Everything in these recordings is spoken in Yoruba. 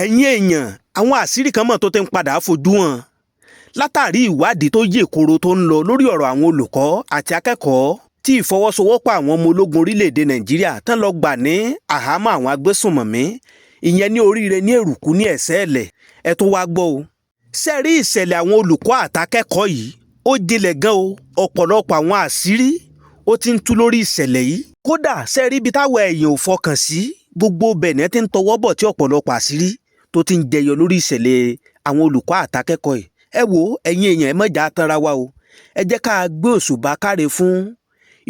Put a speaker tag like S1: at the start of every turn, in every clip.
S1: Ẹ̀yin èèyàn, àwọn àṣírí kan mọ̀ tó ti ń padà fojú hàn látàrí ìwádìí tó yè koro tó ń lọ lórí ọ̀rọ̀ àwọn olùkọ́ àti akẹ́kọ̀ọ́ tí ìfọwọ́sowọ́pọ̀ àwọn ọmọ ológun orílẹ̀‐èdè Nàìjíríà tán lọ gbà ní àhámọ́ àwọn agbésùnmọ̀mí, ìyẹn ní Oríire ní Èrùkú ní Ẹ̀sẹ̀ẹ̀lẹ̀. Ẹ tó wá gbọ́ o, ṣe rí ìṣẹ̀lẹ̀ àwọn olùkọ́ àtàkẹ́kọ̀ọ́ yìí, ó jinlẹ̀ gan o. Ọ̀pọ̀lọpọ̀ àwọn àṣírí ó ti ń tú lórí ìṣẹ̀lẹ̀ yìí. Kódà, ṣe rí ibi táwọn èèyàn ò fọkàn sí, gbogbo bẹ̀nẹ̀ ti ń tọwọ́ bọ̀ tí ọ̀pọ̀lọpọ̀ àṣírí tó ti ń jẹyọ lórí ìṣẹ̀lẹ̀ àwọn olùkọ́ àtàkẹ́kọ̀ọ́ yìí. Ẹ wo, ẹ̀yin èèyàn, ẹ má jà tanra wa o. Ẹ jẹ́ ká gbé òṣùbà káre fún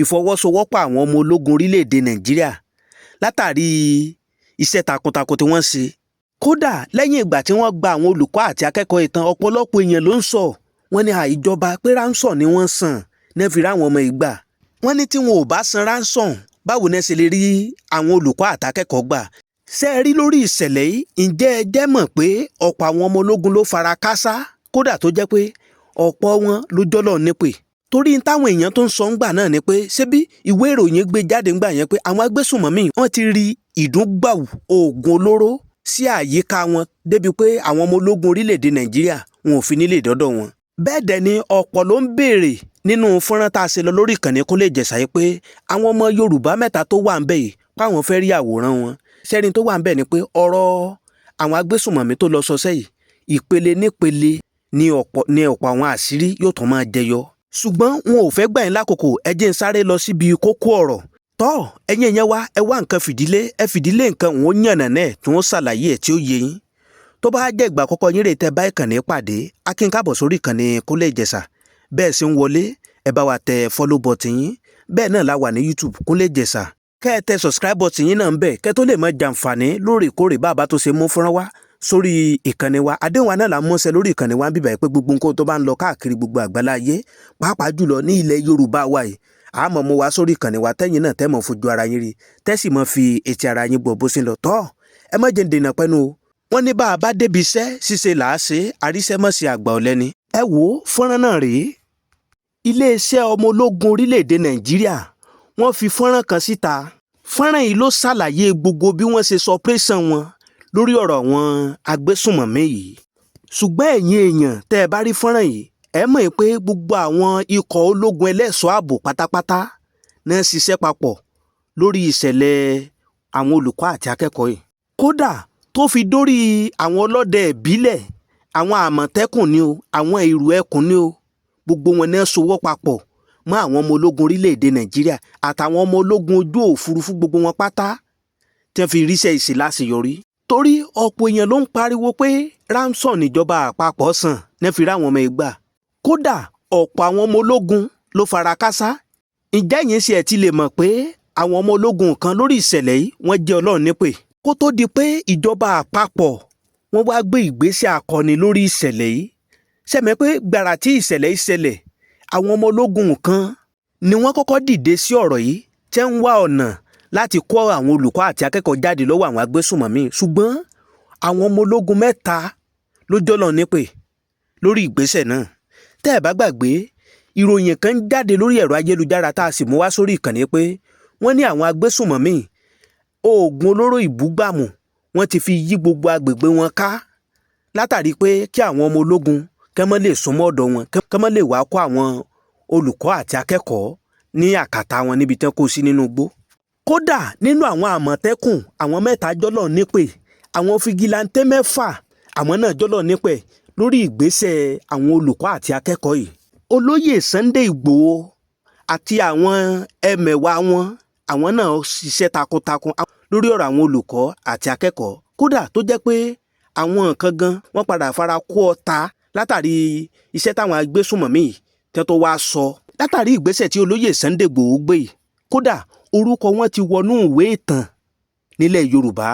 S1: ìfọwọ́sowọ́pọ̀ àwọn ọmọ ológun orílẹ̀-èdè Nàìjíríà látàrí iṣẹ́ takuntakun tí wọ́n ṣe. Kódà, lẹ́yìn ìgbà tí wọ́n gba àwọn olùkọ́ àti akẹ́kọ̀ọ́ ìtàn, ọ̀pọ̀lọpọ̀ èèyàn ló ń sọ, wọ́n ní àìjọba pé ransom ni wọ́n san ní fi ráwọn ọmọ ìgbà. Wọ́n ní tí wọn ò bá san ransom, báwo ni ẹ ṣe lè rí àwọn olùkọ́ àtàkẹ́kọ̀ọ́ gbà? Ṣé ẹ rí lórí ìṣẹ̀lẹ̀ yìí, ǹjẹ́ ẹ jẹ́ mọ̀ pé ọ̀pọ̀ àwọn ọmọ ológun ló fara káásá, kódà tó jẹ́ pé ọ̀pọ̀ wọn ló jọ́lọ̀ nípè? Torí táwọn èèyàn tó ń sọ ńgbà náà ni pé ṣebí ìwé ìròyìn gbé jáde ńgbà yẹn pé àwọn agbésùnmọ̀mí, wọ́n ti rí ìdúngbàwù oògùn olóró sí àyíká wọn débi pé àwọn ọmọ ológun orílẹ̀-èdè Nàìjíríà wọn ò fi nílé dọ́dọ̀ wọn. Bẹ́ẹ̀ dẹ̀ ni ọ̀pọ̀ ló ń béèrè nínú fọ́nrán tá a ṣe lọ lórí ìkànnì Kúnlé Ìjẹ̀ṣà yìí pé àwọn ọmọ Yorùbá mẹ́ta tó wà ń bẹ̀ yìí, páwọn fẹ́ rí àwòrán wọn. Sẹ́rin tó wà ń bẹ̀ ni pé ọ̀rọ̀ àwọn agbésùnmọ̀mí tó lọ sọsẹ́ yìí, ìpele nípele ní ọ̀pọ̀ àwọn àṣírí yóò tún máa jẹyọ. Ṣùgbọ́n wọn ò fẹ́ gbà yín lákòókò. Ẹ jẹ́ ń sáré lọ síbi kókó ọ̀rọ̀ tọ́. Ẹ̀yin ẹ̀yẹn wa, ẹ wá nǹkan fìdílé, ẹ fìdílé nǹkan, òun ó yànnà náà tí wọ́n ṣàlàyé ẹ̀ tí ó yé yín. Tó bá jẹ́ ìgbà àkọ́kọ́ yín rè tẹ́ bá ìkànnì pàdé, a kí n káàbọ̀ sórí ìkànnì Kúnlé Ìjẹ̀ṣà. Bẹ́ẹ̀ sì ń wọlé, ẹ bá wa tẹ follow button yín. Bẹ́ẹ̀ náà la wà ní YouTube, Kúnlé Ìjẹ̀ṣà. Kẹ́ ẹ tẹ subscribe button yín náà ń bẹ̀, kẹ́ tó lè máa jàǹfààní lóòrèkóòrè bá a bá tó ṣe mú fọ́nrán wá sórí ìkànnì wa. Àdéhùn wa náà là ń múṣẹ lórí ìkànnì wa ń bíbà pé gbogbo nǹkan tó bá ń lọ káàkiri gbogbo àgbálá ayé, pàápàá jùlọ ní ilẹ̀ Yorùbá wa yìí, àmọ́ mo wá sórí ìkànnì wa, tẹ́yìn náà tẹ́ mọ̀ fojú ara yín rí, tẹ́ sì mọ̀ fi etí ara yín gbọ́ bó ṣe ń lọ. Tọ́ ẹ má jẹ́ ń dènà pẹ́nu o. Wọ́n ní bá a bá débi iṣẹ́ ṣíṣe là á ṣe, àríṣẹ́mọ̀sí àgbà ọ̀lẹ́ni. Ẹ wo fọ́nrán náà rèé. Iléeṣẹ́ ọmọ ológun orílẹ̀-èdè Nàìjíríà, wọ́n fi fọ́nrán kan síta. Fọ́nrán yìí ló ṣàlàyé gbogbo bí wọ́n ṣe sọ operation wọn lórí ọ̀rọ̀ àwọn agbésùnmọ̀mí yìí. Ṣùgbọ́n ẹ̀yin èèyàn, tẹ́ ẹ bá rí fọ́nrán yìí, ẹ mọ̀ pé gbogbo àwọn ikọ̀ ológun ẹlẹ́ṣọ́ ààbò pátápátá náà ṣiṣẹ́ papọ̀ lórí ìṣẹ̀lẹ̀ àwọn olùkọ́ àti akẹ́kọ̀ọ́ yìí. Kódà, tó fi dórí àwọn ọlọ́dẹ ìbílẹ̀, àwọn Àmọ̀tẹ́kùn ni o, àwọn Ìrù Ẹkùn ni o, gbogbo wọn náà sowọ́ papọ̀ mọ́ àwọn ọmọ ológun orílẹ̀-èdè Nàìjíríà àtàwọn ọmọ ológun ojú òfurufú, gbogbo wọn pátá tí wọ́n fi ríṣẹ́ ìṣe láṣeyọrí. Torí ọ̀pọ̀ èèyàn ló ń pariwo pé ransom níjọba àpapọ̀ san náà fi ráwọn ọmọ ìgbà. Kódà, ọ̀pọ̀ àwọn ọmọ ológun ló fara kásá. Ǹjẹ́ ẹ̀yin ṣe ẹ̀ ti lè mọ̀ pé àwọn ọmọ ológun kan lórí ìṣẹ̀lẹ̀ yìí, wọ́n jẹ́ Ọlọ́run nípè kó tó di pé ìjọba àpapọ̀ wọ́n wá gbé ìgbésẹ̀ akọni lórí ìṣẹ̀lẹ̀ yìí? Sẹ́mi pé gbàrà tí ìṣẹ̀lẹ̀ yìí ṣẹlẹ̀, àwọn ọmọ ológun kan ni wọ́n kọ́kọ́ dìde sí ọ̀rọ̀ yìí, tẹ́ ń wá ọ̀nà láti kó àwọn olùkọ́ àti akẹ́kọ̀ọ́ jáde lọ́wọ́ àwọn agbésùnmọ̀mí. Ṣùgbọ́n àwọn ọmọ ológun mẹ́ta ló jọ́lọ̀ nípè lórí ìgbésẹ̀ náà. Tẹ́ ẹ̀ bá gbàgbé, ìròyìn kan jáde lórí ẹ̀rọ ayélujára tá a sì mú wá sórí ìkànnì pé wọ́n ní àwọn agbésùnmọ̀mí, oògùn olóró ìbúgbàmù, wọ́n ti fi yí gbogbo agbègbè wọn ká látàrí pé kí àwọn ọmọ ológun kẹ́ mọ́ lè súnmọ́ ọ̀dọ̀ wọn, kẹ́ mọ́ lè wá kó àwọn olùkọ́ àti akẹ́kọ̀ọ́ ní àkàtà wọn níbi tí wọ́n kó sí nínú igbó. Kódà, nínú àwọn Àmọ̀tẹ́kùn, àwọn mẹ́ta jọ́lọ̀ nípè. Àwọn vigilante mẹ́fà, àwọn náà jọ́lọ̀ nípè lórí ìgbésẹ̀ àwọn olùkọ́ àti akẹ́kọ̀ọ́ yìí. Olóyè Sunday Ìgbòho àti àwọn ẹmẹ̀wà wọn, àwọn náà ṣiṣẹ́ takuntakun lórí ọ̀rọ̀ àwọn olùkọ́ àti akẹ́kọ̀ọ́. Kódà, tó jẹ́ pé àwọn nǹkan gan wọ́n padà fara kó ọta látàrí iṣẹ́ táwọn agbésùnmọ̀mí yìí tẹ́ tó wá sọ látàrí ìgbésẹ̀ tí olóyè Sunday Ìgbòho gbé yìí. Kódà, orúkọ wọn ti wọnú ìwé ìtàn nílẹ̀ Yorùbá.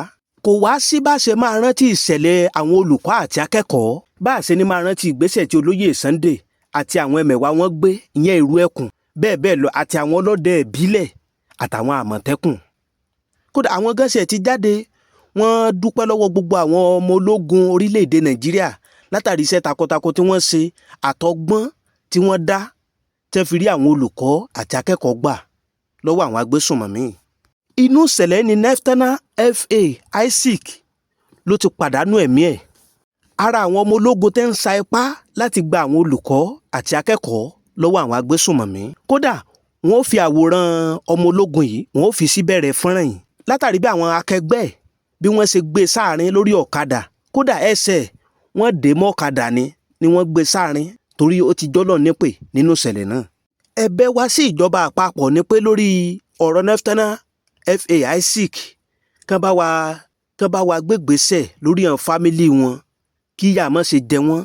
S1: Kò wá sí bá ṣe máa rántí ìṣẹ̀lẹ̀ àwọn olùkọ́ àti akẹ́kọ̀ọ́, bá a ṣe ní máa rántí ìgbésẹ̀ tí olóyè Sunday àti àwọn ẹmẹ̀wà wọn gbé, ìyẹn Ìrù Ẹkùn, bẹ́ẹ̀ bẹ́ẹ̀ lọ, àti àwọn ọlọ́dẹ ìbílẹ̀ àtàwọn Àmọ̀tẹ́kùn. Kódà, àwọn gánṣẹ́ ti jáde, wọ́n dúpẹ́ lọ́wọ́ gbogbo àwọn ọmọ ológun orílẹ̀-èdè Nàìjíríà látàrí iṣẹ́ takuntakun tí wọ́n ṣe àtọgbọ́n tí wọ́n dá tẹ́ fi rí àwọn olùkọ́ àti akẹ́kọ̀ọ́ gbà lọ́wọ́ àwọn agbésùnmọ̀mí. Inú ìṣẹ̀lẹ̀ ní Lieutenant F.A. Isaac. ló ti pàdánù ẹ̀mí ẹ̀. Ara àwọn ọmọ ológun tẹ́ ń sa ipá láti gba àwọn olùkọ́ àti akẹ́kọ̀ọ́ lọ́wọ́ àwọn agbésùnmọ̀mí. Kódà wọ́n ó fi àwòrán ọmọ ológun yìí, wọ́n ó fi síbẹ̀rẹ̀ fọ́nrán yìí látàrí bí àwọn akẹgbẹ́ ẹ̀ bí wọ́n ṣe gbé sáàrin lórí ọ̀kadà. Kódà ẹsẹ̀ wọ́n dè mọ́ ọ̀kadà ni wọ́n gbé sáàrin torí ó ti jọ́lọ̀ nípè nínú ìṣẹ̀lẹ̀ náà. Ẹ̀bẹ̀ wá sí ìjọba àpapọ̀ ni pé lórí ọ̀rọ̀ Neftana FA Isaac, kán bá wa gbégbèsè lórí àwọn family wọn, kí ìyà má ṣe jẹ wọ́n,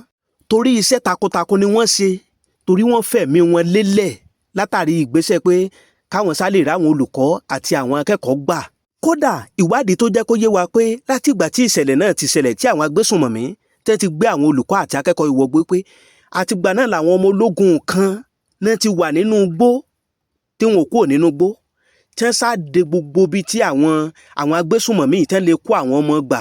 S1: torí iṣẹ́ takuntakun ni wọ́n ṣe, torí wọ́n fẹ̀mí wọn lélẹ̀ látàrí ìgbésẹ̀ pé káwọn sá lè ráwọn olùkọ́ àti àwọn akẹ́kọ̀ọ́ gbà. Kódà ìwádìí tó jẹ́ kó yé wa pé látìgbà tí ìṣẹ̀lẹ̀ náà ti ṣẹlẹ̀, tí àwọn agbésùnmọ̀mí tẹ́ ti gbé àwọn olùkọ́ àti akẹ́kọ̀ọ́ ìwọ̀gbé, pé àtìgbà náà làwọn ọmọ ológun kan náà ti wà nínú igbó, tí wọn ò kúrò nínú igbó, tí wọ́n sá de gbogbo ibi tí àwọn agbésùnmọ̀mí tẹ́ lè kó àwọn ọmọ gbà,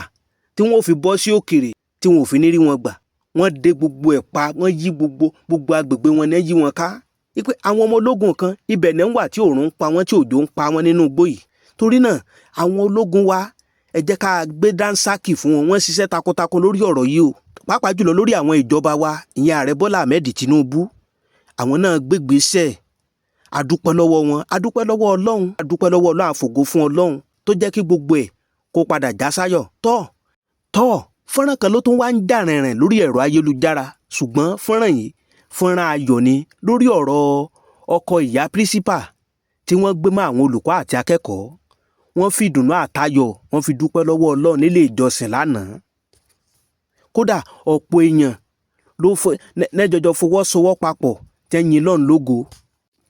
S1: tí wọ́n ò fi bọ́ sí òkèrè, tí wọn ò fi ní rí wọn gbà. Wọ́n de gbogbo ẹ̀ pa, wọ́n yí gbogbo agbègbè wọn náà, yí wọn ká, wípé àwọn ọmọ ológun kan ibẹ̀ náà wà tí òòrùn ń pa wọ́n, tí òjò ń pa wọ́n nínú igbó yìí. Torí náà, àwọn ológun wa, ẹ jẹ́ ká gbé dánsákì fún wọn. Wọ́n ṣiṣẹ́ takuntakun lórí ọ̀rọ̀ yìí o, pàápàá jùlọ lórí àwọn ìjọba wa, ìyẹn Ààrẹ Bọ́lá Ahmed Tinubu. Àwọn náà gbégbèsè, adúpẹ́ lọ́wọ́ wọn, adúpẹ́ lọ́wọ́ Ọlọ́run, adúpẹ́ lọ́wọ́ Ọlọ́run, àfògo fún Ọlọ́run tó jẹ́ kí gbogbo ẹ̀ kó padà já sáyọ̀. Tọ́ tọ́, fọ́nrán kan ló tún wá ń jà rìnrìn lórí ẹ̀rọ ayélujára, ṣùgbọ́n fọ́nrán yìí, fọ́nrán ayọ̀ ni, lórí ọ̀rọ̀ ọkọ ìyá principal tí wọ́n gbé mọ́ àwọn olùkọ́ àti akẹ́kọ̀ọ́. Wọ́n fi ìdùnnú àtayọ̀, wọ́n fi dúpẹ́ lọ́wọ́ Ọlọ́run nílé ìjọsìn lánàá. Kódà ọ̀pọ̀ èèyàn ló nẹ́jọjọ fọwọ́sowọ́ papọ̀ tẹ́yìn lọ́n lógo.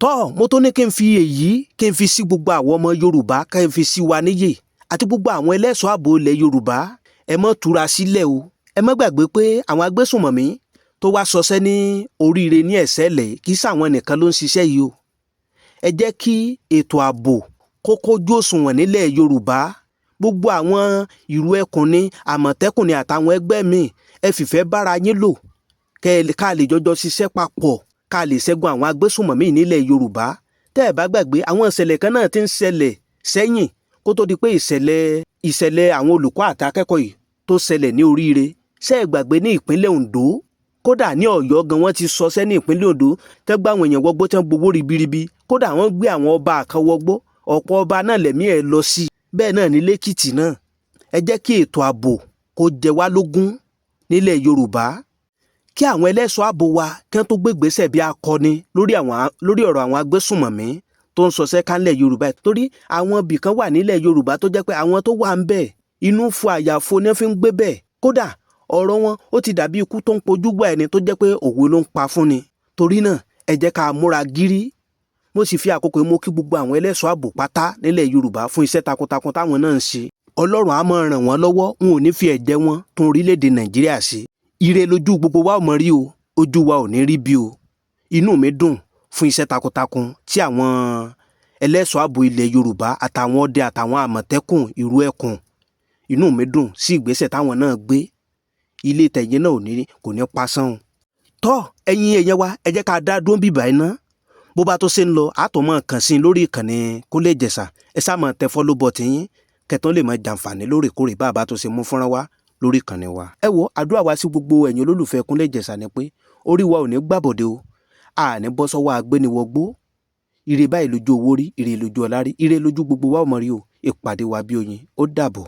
S1: Tọ́, mo tó ní kí n fi èyí kí n fi sí gbogbo àwọn ọmọ Yorùbá, kí n fi sí wa níyè àti gbogbo àwọn ẹlẹ́ṣọ́ ààbò ilẹ̀ Yorùbá: ẹ mọ́ túra sílẹ̀ o. Ẹ má gbàgbé pé àwọn agbésùnmọ̀mí tó wá sọsẹ́ ní oríire ní Ẹ̀sẹ̀lẹ̀, kì í ṣàwọn nìkan ló ń ṣiṣẹ́ yìí o. Ẹ jẹ́ kí ètò ààbò kó kójú òṣùwọ̀n nílẹ̀ Yorùbá. Gbogbo àwọn ìrù ẹkùn ní, Àmọ̀tẹ́kùn ní, àtàwọn ẹgbẹ́ míì, ẹ fìfẹ́ bára yín lò, ká lè jọjọ ṣiṣẹ́ papọ̀, ká lè ṣẹ́gun àwọn agbésùnmọ̀mí nílẹ̀ Yorùbá. Tẹ́ ẹ bá gbàgbé, àwọn ìṣẹ̀lẹ̀ kan náà ti ń ṣẹlẹ̀ sẹ́yìn kó tó di pé ìṣẹ̀lẹ̀ àwọn olùkọ́ àti akẹ́kọ̀ọ́ yìí tó ṣẹlẹ̀ ní oríire. Ṣé ẹ gbàgbé ní ìpínlẹ̀ Ondo? Kódà ní Ọ̀yọ́ gan, wọ́n ti sọsẹ́ ní ìpínlẹ̀ Ondo, tẹ́ gbá àwọn èèyàn wọgbó, tẹ́ gbowó ribiribi. Kódà wọ́n gbé àwọn ọba kan wọgbó, ọ̀pọ̀ ọba náà lẹ̀mí ẹ̀ lọ sí. Bẹ́ẹ̀ náà ní lẹ́kìtì náà. Ẹ jẹ́ kí ètò ààbò kó jẹ wá lógún nílẹ̀ Yorùbá, kí àwọn ẹlẹ́ṣọ́ ààbò wa kí wọ́n tó gbégbèsè bí akọni lórí ọ̀rọ̀ àwọn agbésùnmọ̀mí tó ń sọsẹ́ kánlẹ̀ Yorùbá, torí àwọn ibìkan wà nílẹ̀ Yorùbá tó jẹ́ pé àwọn tó wà ń bẹ̀, inú fo àyàfo ni wọ́n fi ń gbé bẹ̀. Kódà ọ̀rọ̀ wọn ó ti dàbí ikú tó ń pojúgbà ẹni, tó jẹ́ pé òwe ló ń pa fún ni. Torí náà, ẹ jẹ́ ká múra gírí. Mo sì fi àkókò yìí mo kí gbogbo àwọn ẹlẹ́ṣọ́ ààbò pátá nílẹ̀ Yorùbá fún iṣẹ́ takuntakun táwọn náà ń ṣe. Ọlọ́run á máa ràn wọ́n lọ́wọ́, wọn ò ní fi ẹ̀jẹ̀ wọn tún orílẹ̀-èdè Nàìjíríà ṣe. Ire lójú gbogbo wa ò mọ̀ rí o, ojú wa ò ní rí bí o. Inú mi dùn fún iṣẹ́ takuntakun tí àwọn ẹlẹ́ṣọ́ ààbò ilẹ̀ Yorùbá àtàwọn ọdẹ àtàwọn Àmọ̀tẹ́kùn, ìrú ẹkùn. Inú mi dùn sí ìgbésẹ̀ táwọn náà gbé. Ilé tẹ̀yìn náà ò ní kò ní pasán o. Tọ́, ẹ̀yin èèyàn wa, ẹ jẹ́ ká dá dúró bíbá iná. Bó bá tó ṣe ń lọ, àtọ̀ mọ́ kàn sí lórí ìkànnì Kúnlé Ìjẹ̀ṣà. Ẹ sá máa tẹ follow button yín, kẹtàn lè máa jàǹfààní lóòrèkóòrè bá a bá tó ṣe mú fọ́nrán wá lórí ìkànnì wa. Ẹ wo, àdúrà wa sí gbogbo ẹ̀yin olólùfẹ́ Kúnlé Ìjẹ̀ṣà ni pé orí wa ò ní gbàbọ̀dé o, a ní bọ́ sọ́wọ́ agbéniwọgbó. Ire báyìí lójú owó rí, ire lójú ọlá rí, ire lójú gbogbo wa ò mọ̀ rí o. Ìpàdé wa bí oyin, ó dàbọ̀.